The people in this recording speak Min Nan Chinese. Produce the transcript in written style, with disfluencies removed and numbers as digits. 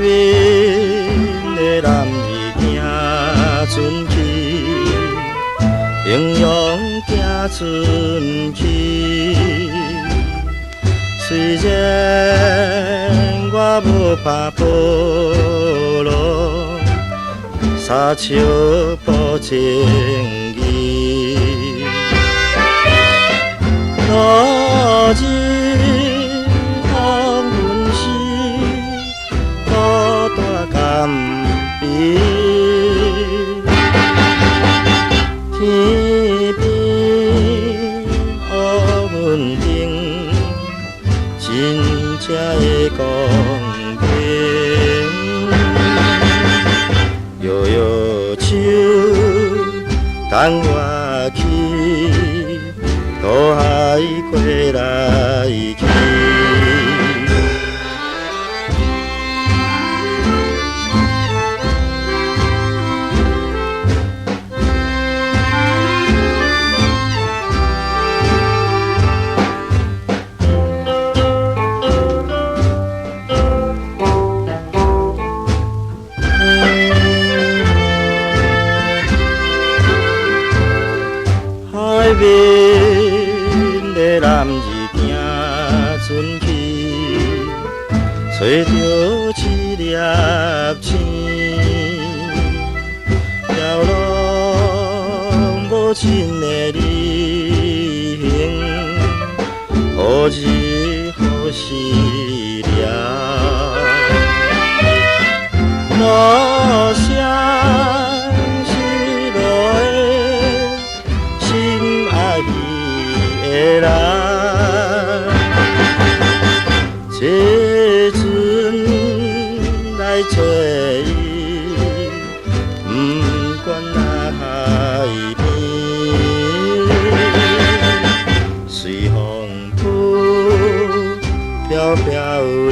面的男兒行船去，英勇行船去。雖然我無拍波浪，沙丘保情義。落日黃昏時，孤單甘悲。天邊烏雲頂，真正的光明。搖搖手，等我去，渡海過來去。海面的男兒行船去，揣著一粒星，飘落無情的旅行，何日何時了？落双失落的心愛的人，坐船來找伊，不管那海邊，隨風吹，飄飄然。